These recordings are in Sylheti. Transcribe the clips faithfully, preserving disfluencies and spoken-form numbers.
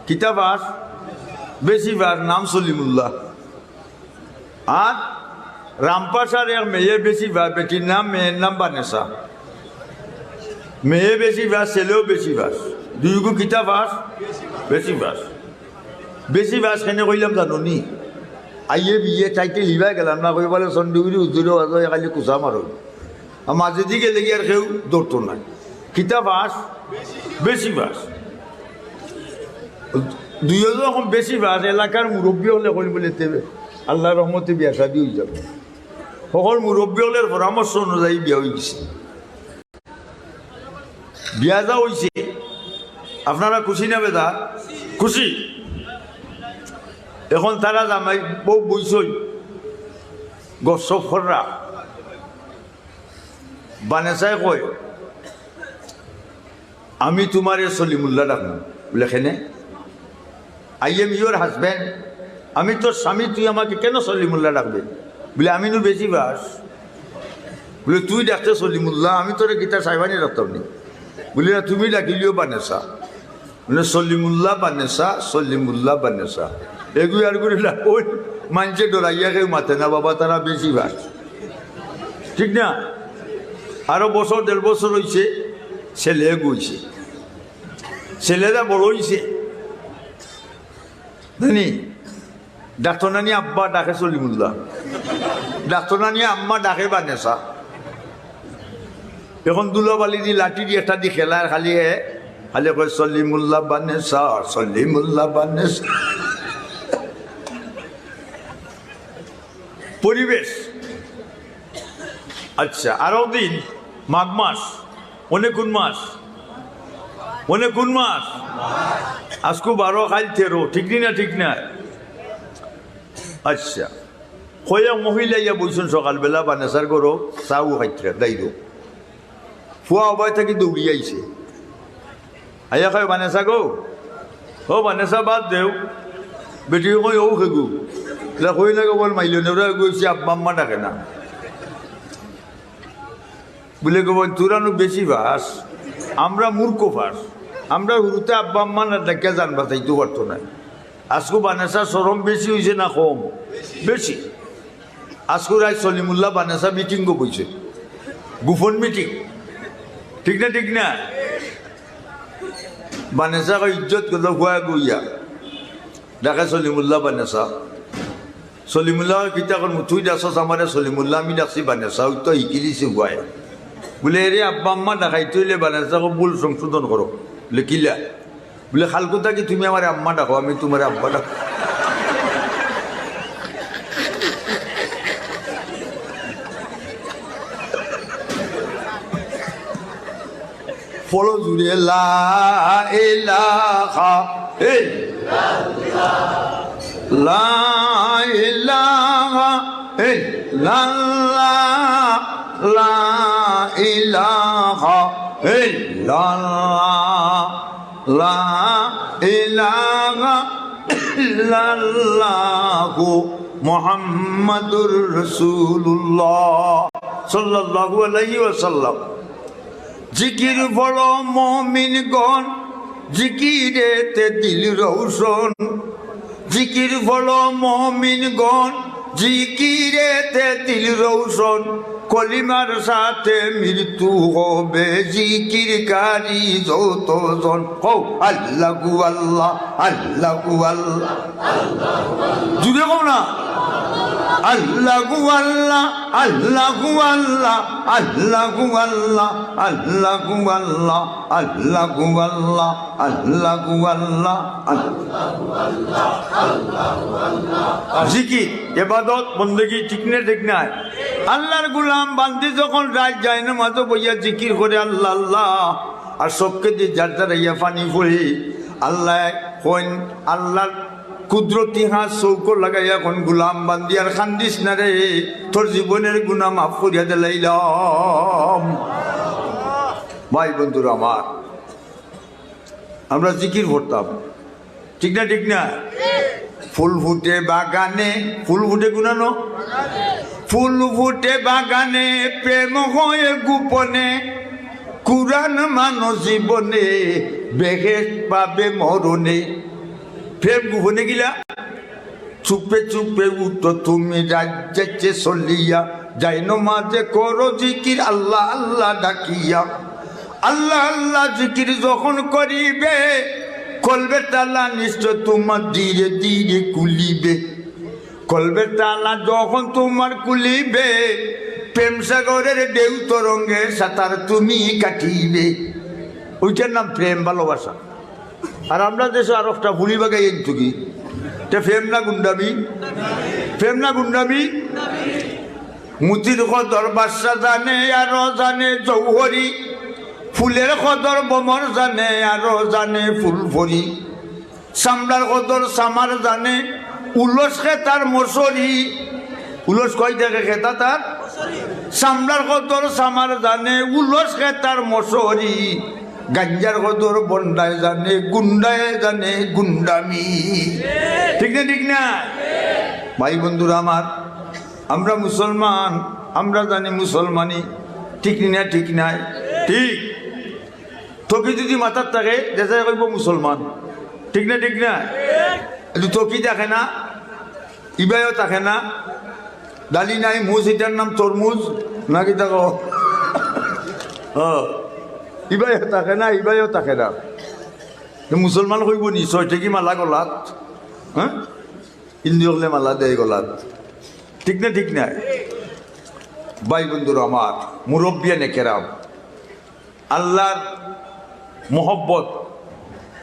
কিতা পাস? বেশি পাস, নাম সলিমুল্লাহ। আর রামপাশার এক মেয়ে বেশি পাস, বেটির নাম, মেয়ের নাম বানেসা। মেয়ে বেশি পাস, ছেলেও বেশি পাস, দুইগু কিতা পাস? বেশি পাস। বেশি পাস কেনে কইলাম জানো নি? আইয়ে বিয়ে চাইতে লিবায় গেলাম না, কই বলে চণ্ডীগুড়ি উদ্দূরে বাজো, খালি কুচা মারো। আর মাঝে দিকে লেগে আর কেউ ধরতো না। কিতা পাস? বেশি পাস। দুইও যখন বেশি পাস, এলাকার মুরব্বী হকলে কইল বলে, "তেবে আল্লাহর রহমতে বিয়া শাদী হয়ে যাবে।" সকল মুরব্বী হকলের পরামর্শ অনুযায়ী বিয়া হয়ে গেছে। বিয়া যা হইছে, আপনারা খুশি না বেজার? খুশি। এখন তারা জামাই বউ বইছই, গসব খররা। বানেসায় কয়, "আমি তোমারে সলিমুল্লাহ ডাকমু।" বলে, "কেনে?" "I am your husband, আমি তোর স্বামী, তুই আমাকে কেন সলিমুল্লাহ ডাকবে?" বলে, "আমি নু বেশি পাস।" বলে, "তুই ডাকতে সলিমুল্লাহ, আমি তোরে কিতা সাইবানি রাখতাম নি?" বলে, "না, তুমি ডাকিলিও বানেসা।" মানে, "সলিমুল্লাহ বানেসা, সলিমুল্লাহ বানেসা।" এগু আর করে না, ওই মানষে ডরাইয়া কেউ মাতে না, বাবা, তারা বেশি পাস। ঠিক না? আরো বছর, দেড় বছর হইছে, ছেলে এগু হইছে। ছেলেরা বড় হইছে। জানি, ডাকতো নানি আব্বা, ডাকে সলিমুল্লাহ। ডাকতো নানি আম্মা, ডাকে বানেসা। এখন ধুলাবালি দি লাঠি দি একটা দি খেলার খালি হে, খালি কয়, "সলিমুল্লাহ বানেসা, সলিমুল্লাহ বানেসা।" পরিবেশ। আচ্ছা, আরো দিন মাঘ মাস, অনে কোন মাস? অনে কোন মাস? আজকু বারো, কাইল তেরো, ঠিক নি না? ঠিক না? আচ্ছা, কয়েক মহিলা ইয়া বইছইন সকালবেলা বানেসার ঘরো, চাও খাইতরা, দাইরো। ফুয়া অবায় থাকি দৌড়ি আইছে। আইয়া কয়, "বানেসা গো, ও বানেসা, বাদ দেও।" বেটি কয়, "ও খেগু।" লা কই লাগে বল মাইলো নেওরা গইছে, আব্বা আম্মা ডাকে না। বলে, "গো বোন, তোরা নু বেশি পাস, আমরা মূর্খ পাস। আমরা হুরুতে আব্বা আম্মা না ডাকিয়া জান বাঁচাইতে পারতো না।" আজকু বানেসা শরম বেশি হইছে না কম? বেশি। আজকু রাইত সলিমুল্লাহ বানেসা মিটিংও বইছে, গোপন মিটিং। ঠিক না? ঠিক না? বানেসা কয়, "ইজ্জত করলো ফুয়া গইয়া।" ডাকে সলিমুল্লাহ বানেসা। সলিমুল্লাহ কয়, "কিতা করমু? তুই ডাকছস আমারে সলিমুল্লাহ, আমি ডাকছি বানেসা, ওই তো হিকিলিছে ফুয়ায়।" বলে, "এরে আব্বা আম্মা ডাকাইতে হইলে বানেসা কয় ভুল সংশোধন করো।" বলে, "কিলা?" বলে, "কালকু থাকি তুমি আমারে আম্মা ডাকো, আমি তোমারে আব্বা ডাকো।" পড়ো জুরে, লা ইলাহা ইল্লাল্লাহ, লা ইলাহা ইল্লাল্লাহ, লা ইলাহা ইল্লাল্লাহ, লা ইলাহা ইল্লাল্লাহু মুহাম্মাদুর রাসূলুল্লাহ সাল্লাল্লাহু আলাইহি ওয়াসাল্লাম। জিকির পড়ো মুমিনগণ, জিকিরেতে দিল রৌশন। জিকির পড়ো মুমিনগণ, জিকিরেতে দিল রৌশন। কলিমার সাথে মৃত্যু হবে জিকিরকারী যতজন। কও, আল্লাহু আল্লাহ, আল্লাহু আল্লাহ। জুরে কও না। আল্লাহু আল্লাহ, আল্লাহু আল্লাহ, আল্লাহু আল্লাহ, আল্লাহু আল্লাহ, আল্লাহু আল্লাহ, আল্লাহু আল্লাহ, আল্লাহু আল্লাহ। জিকির, ইবাদত, বন্দেগি, ঠিক না? ঠিক না? আল্লাহর গোলাম বান্দি যখন রাইত যায় নামাজো বইয়া জিকির করে, আল্লাহ, আল্লাহ, আর চউখেদি ঝরঝরাইয়া পানি পড়ে, আল্লায় কইন, আল্লাহর কুদরতি হাত চউখো লাগাইয়া কইন, "গোলাম বান্দি আর কান্দিস না রে, তোর জীবনের গুনাহ মাফ করিয়া দিলাইলাম।" ভাই বন্ধুরা আমার, আমরা জিকির পড়তাম, ঠিক না? ঠিক না? ফুল ফুটে বাগানে, ফুল ফুটে কুনানো? ফুল ফুটে বাগানে, প্রেম হয় গোপনে, কুরআন মানো জীবনে, বেহেশত পাবে মরণে। প্রেম গোপনে গিলা। চুপে চুপে উঠো তুমি রাত যাইতে চলিয়া, যাই নমাজে করো জিকির আল্লাহ আল্লাহ ডাকিয়া। আল্লাহ আল্লাহ জিকির যখন করিবে, কলবের তালা নিশ্চয় তোমার ধীরে ধীরে খুলিবে। কলবের তালা যখন তোমার খুলিবে, প্রেম সাগরের ঢেউ তরঙ্গে সাঁতার তুমি কাটিবে। ওইটার নাম প্রেম ভালোবাসা। আর আমরা দেশো আর একটা ফুলি বাগাই আনতো কি? তে প্রেম না গুন্ডামি? প্রেম না গুন্ডামি? মুতির কদর বাদশা জানে, আরো জানে জৌহরি। ফুলের কদর বমর জানে, আরো জানে ফুল ফরি। চামড়ার কদর চামার জানে, উলস খেতার মশরি। উলস কই থাকে খেতা তার? চামড়ার কদর চামার জানে, উলস খেতার মশরি। গাঞ্জার কদর বন্ডায় জানে, গুন্ডায় জানে গুন্ডামি। ঠিক না, ঠিক না? ভাই বন্ধুরা আমার, আমরা মুসলমান, আমরা জানি মুসলমানি। ঠিক নি না? ঠিক নাই? ঠিক। তকি যদি মাথাত থাকে, দেশে কইব মুসলমান। ঠিক না, ঠিক না? কিন্তু তকি থাকে না, ইবায়ও থাকে না। ডালি নাই মুজ, ইটার নাম তরমুজ, না কিতা কও? ও, ইবায়ও থাকে না, ইবায়ও থাকে না। তো মুসলমান কইব নি, ছয় টেকি মালা গলাত, হ্যাঁ? হিন্দু হকলে মালা দেয় গলাত। ঠিক না, ঠিক না? ভাই বন্ধুরা আমার, মুরব্বিয়ানে কেরাম, আল্লাহর মহব্বত,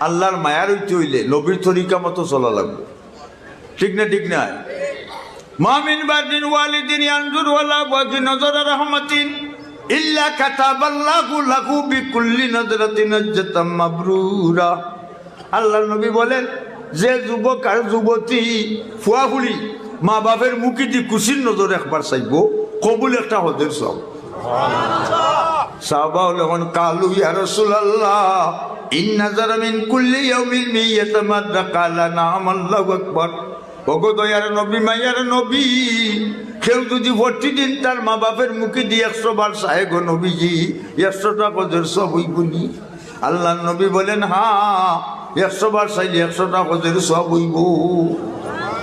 আল্লাহর মায়ার অইতে অইলে নবীর তরিকা মতো চলা লাগবো। ঠিক না, ঠিক না? মা মিন বাররিন ওয়ালিদিন ইয়ানজুরু আলা ওয়াজহি নাজরা রাহমাতিন ইল্লা কাতাবাল্লাহু লাহু বিকুল্লি নাজরাতিন হাজ্জাতাম মাবরুরা। আল্লাহর নবী বলেন, যে যুবক আর যুবতী ফুয়া ফুড়ি মা বাপের মুখেদি খুশির নজর একবার চাইব, কবুল একটা হজের সব। সাহাবা হলে এখন কালু ইয়া রাসূলুল্লাহ, ইন নাজারা মিন কুল্লি ইয়াউমিন মিয়াতা মাররা, কালা নাম, আল্লাহু আকবার। ওগো দয়ার নবী, মায়ার নবী, কেউ যদি প্রতিদিন তার মা বাপের মুখেদি একশো বার চায় গো নবীজি, একশোটা হজের সব অইবনি? আল্লাহর নবী বলেন, হ্যাঁ, একশো বার চাইলে একশোটা হজের সব অইব।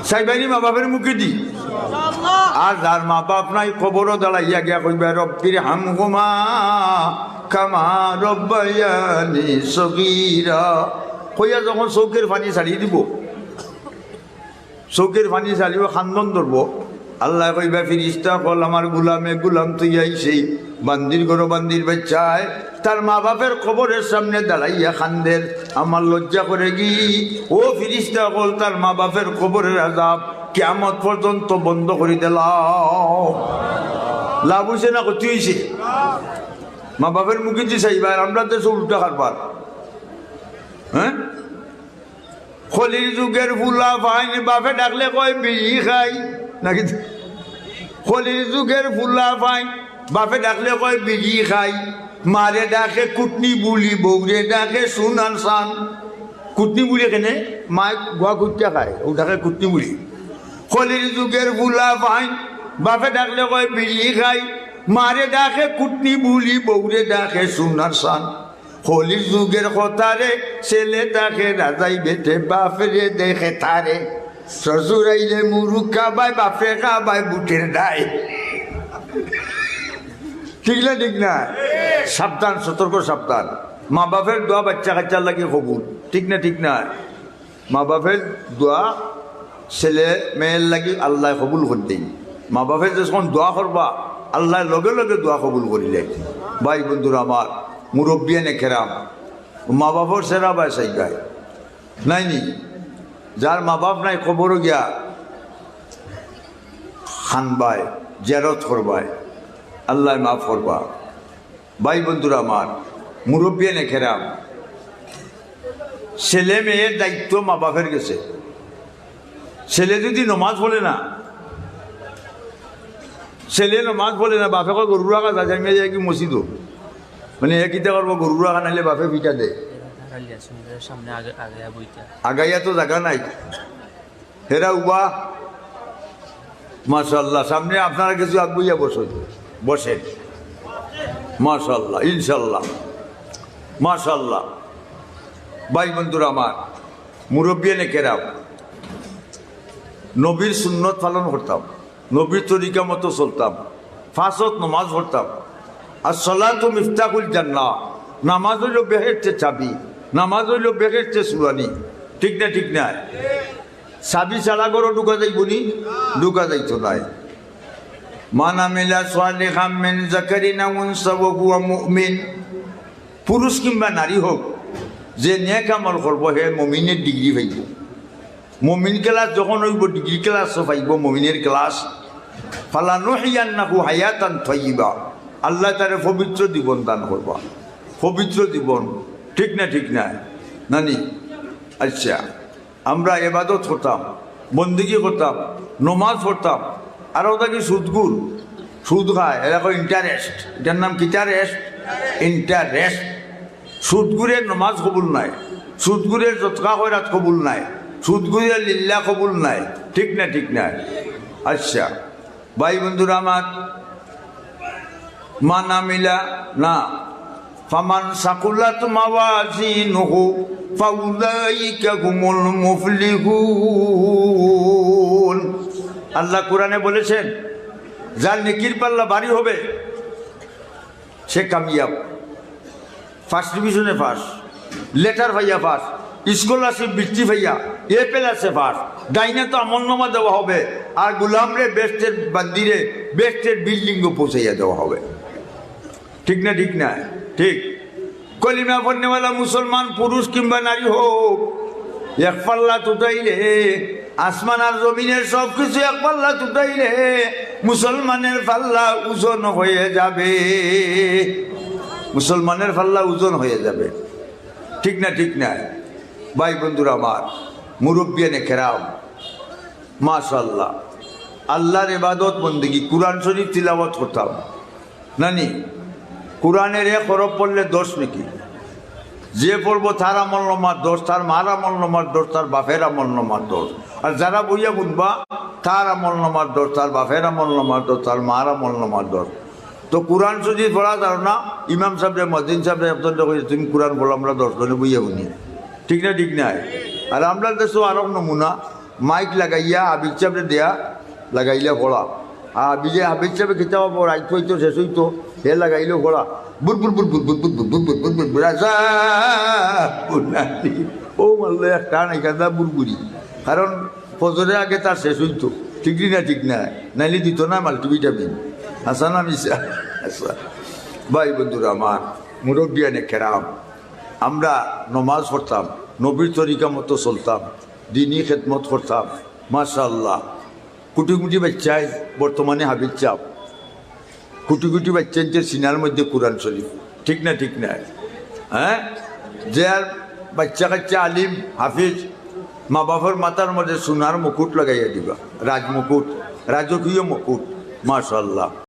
চাইবায়নি মা বাপের মুখেদি? আর যার মা বাপ নাই, কবরো দাঁড়াইয়া গিয়া কইবা, রব্বির হামহুমা কামা রব্বায়ানি সগীরা। কইয়া যখন চউখের পানি ছাড়ি দিব, চউখের পানি ছাড়িব, কান্দন ধরব। আল্লায় কইবা, ফিরিস্তা অকল, আমার গুলামে গুলাম থইয়া আইছে, বান্দির ঘরো বান্দির বাইচ্চায় তার মা বাপের কবরের সামনে দাঁড়াইয়া কান্দের, আমার লজ্জা করেগি। ও ফিরিস্তা অকল, তার মা বাপের কবরের আযাব কিয়ামত পর্যন্ত বন্ধ করি দিলাও। লাভ অইছে না ক্ষতি অইছে? মা বাপের মুখেদি চাইবা, আর আমরা দেশো উল্টা কারবার। হ্যাঁ, কলির যুগের ফুলা ফাইন, বাপে ডাকলে কয় বিড়ি খাই, নাকি? কলির যুগের ফুলা ফাইন, বাপে ডাকলে কয় বিড়ি খাই, মারে ডাকে কুটনি বুলি, বউরে ডাকে সোনার চান। কুটনি বুলি কেনে? মায় গুয়া কুটিয়া খায়, অউ ডাকে কুটনি বুলি। কলির যুগের ফুলা ফাইন, বাপে ডাকলে কয় বিড়ি খাই, মারে ডাকে কুটনি বুলি, বউরে ডাকে সোনার চান। কলির যুগের কথারে, ছেলে থাকে রাজাই বেটে, বাপরে দেখে তারে। শ্বশুর আইলে মুরুগ খাবায়, বাপে খাবায় বুটের ডাইল। ঠিক না, ঠিক না? সাবধান, সতর্ক, সাবধান। মা বাপের দোয়া বাইচ্চা কাইচ্চার লাগি কবুল। ঠিক না, ঠিক না? মা বাপের দোয়া ছেলে মেয়ের লাগি আল্লায় কবুল করি দেইন। মা বাপে যখন দোয়া করবা, আল্লায় লগে লগে দোয়া কবুল করিলে। ভাই বন্ধুরা আমার, মুরব্বিয়ানে কেরাম, মা বাপর চেহারা বায় চাইবায়। নাই নি? যার মা বাপ নাই, কবরো গিয়া কানবায়, জিয়ারত করবায়, আল্লায় মাফ করবা। ভাই বন্ধুরা আমার, মুরব্বিয়ানে কেরাম, ছেলে মেয়ের দায়িত্ব মা বাপের গেছে। ছেলে যদি নমাজ পড়ে না, ছেলে নমাজ পড়ে না, বাপে কয়, "গরু রাখা যা, যাই মেয়ে যাই কি মসজিদো।" মানে, এ কিতা করবো, গরু রাখা নাইলে বাপে পিটা দেয়। সামনে আগে, আগে বইটা। আগাইয়া তো জাগা নাই। হেরা উবা, মাশাআল্লাহ, সামনে আপনারা কিছু আগুইয়া বসেন, বসেন। মাশাআল্লাহ, ইনশাআল্লাহ, মাশাআল্লাহ। ভাই বন্ধুরা আমার, মুরব্বিয়ানে কেরাম, নবীর সুন্নত পালন করতাম, নবীর তরিকা মতো চলতাম, পাঁচ ওয়াক্ত নমাজ পড়তাম। আর সলাতু মিফতাহুল জান্নাহ, নামাজ অইলো বেহেশতের চাবি, নামাজ অইলো বেহেশতের সুরানি। ঠিক না, ঠিক না? চাবি ছাড়া ঘরো ঢুকা যাইবো নি? ঢুকা যাইতো নায়। মান আমিলা সালিহাম মিন যাকারিন আও উনসা ওয়া হুয়া মুমিন। পুরুষ কিংবা নারী হোক, যে নেক আমল করবো, হে মুমিনের ডিগ্রি পাইবো। মুমিন ক্লাস যখন অইবো, ডিগ্রি ক্লাস পাইবো, মুমিনের ক্লাস। ফালানুহিয়ান্নাহু হায়াতান তাইয়্যিবা, আল্লায় তারে পবিত্র জীবন দান করবা, পবিত্র জীবন। ঠিক না, ঠিক না? নানি? আচ্ছা, আমরা ইবাদত করতাম, বন্দেগী করতাম, নমাজ পড়তাম, আর ওটা কি সুদখুর, সুদ খায়, এরা কয় ইন্টারেস্ট। এটার নাম কিতা? Rest, interest. সুদখুরের নমাজ কবুল নায়, সুদখুরের যতকা খয়রাত কবুল নায়, সুদখুরের লিল্লা কবুল নায়। ঠিক না, ঠিক না? আচ্ছা, ভাই বন্ধুরা আমার, মান আমিলা না, ফামান সাকুলাত মাওয়াজিনুহু ফাউলাইকা হুমুল মুফলিহুন। আল্লাহ কোরআনে বলেছেন, যার নেকির পাল্লা ভারী হবে, সে কামিয়াব। ফার্স্ট ডিভিশনে পাস, লেটার পাইয়া পাস, স্কলারশিপ বৃত্তি পাইয়া এ প্লাসে পাস। ডাইনে তো আমলনামা দেওয়া হবে, আর গোলামরে বেহেশতের, বান্দিরে বেহেশতের বিল্ডিংও পৌঁছাইয়া দেওয়া হবে। ঠিক না, ঠিক না? ঠিক। কলিমা পড়নেওয়ালা মুসলমান পুরুষ কিংবা নারী হোক, এক পাল্লাত উঠাইলে, আসমান আর জমিনের সব কিছু এক পাল্লাত উঠাইলে মুসলমানের পাল্লা ওজন হয়ে যাবে, মুসলমানের পাল্লা ওজন হয়ে যাবে। ঠিক না, ঠিক না? ভাই বন্ধুরা আমার, মুরব্বিয়ানে কেরাম, মাশাআল্লাহ, আল্লাহর ইবাদত বন্দেগী, কোরআন শরীফ তিলাওয়াত করতাম। নানি, কোরআনের এক হরফ পড়লে দশ নেকি। যে পড়বো তার আমলনামার দশ, তার মার আমলনামার দশ, তার বাপের আমলনামার দশ। আর যারা বইয়া হুনবা, তার আমলনামার দশ, তার বাপের আমলনামার দশ, তার মার আমলনামার দশ। তো কোরআন শরীফ পড়া জানো না, ইমাম সাহেবরে, মুয়াজ্জিন সাহেবরে, একজনরে কইয়া, "তুমি কোরআন পড়ো, আমরা দশ জনে বইয়া হুনি।" ঠিক না, ঠিক না? আর আমরার দেশো আরক নমুনা, মাইক লাগাইয়া হাফিজ সাহেবরে দেয়া, লাগাইলে পড়া। আর হাফিজে, হাফিজ সাহেবে কিতাব পড়াইতো, হইতো, শেষ হইতো, হে লাগাইলে পড়া। বুর বুর বুর বুর বুর বুর বুর বুর বুর বুর বুর বুর, আজাবুন আলিম। ও মারলো এক টান, এখানটা বুরবুরি। কারণ ফজরের আগে তার শেষ হইতো। ঠিক না, ঠিক না? নাইলে দিত না মাল্টিভিটামিন। হাসান আমি সা-, হাসান। ভাই বন্ধুরা আমার, মুরব্বিয়ানে কেরাম, আমরা নমাজ পড়তাম, নবীর তরিকা মতো চলতাম, দিনই খেদমত করতাম। মাশাআল্লাহ, কোটি কোটি বাচ্চায় বর্তমানে হাফিজ সাহেব, কোটি কোটি বাচ্চাইন্তর সিনার মধ্যে কোরআন শরীফ। ঠিক না, ঠিক না? হ্যাঁ, যে আর বাচ্চা কাচ্চা আলিম হাফিজ, মা বাপর মাথার মধ্যে সোনার মুকুট লাগাইয়া দিবা, রাজমুকুট, রাজকীয় মুকুট। মাশাআল্লাহ।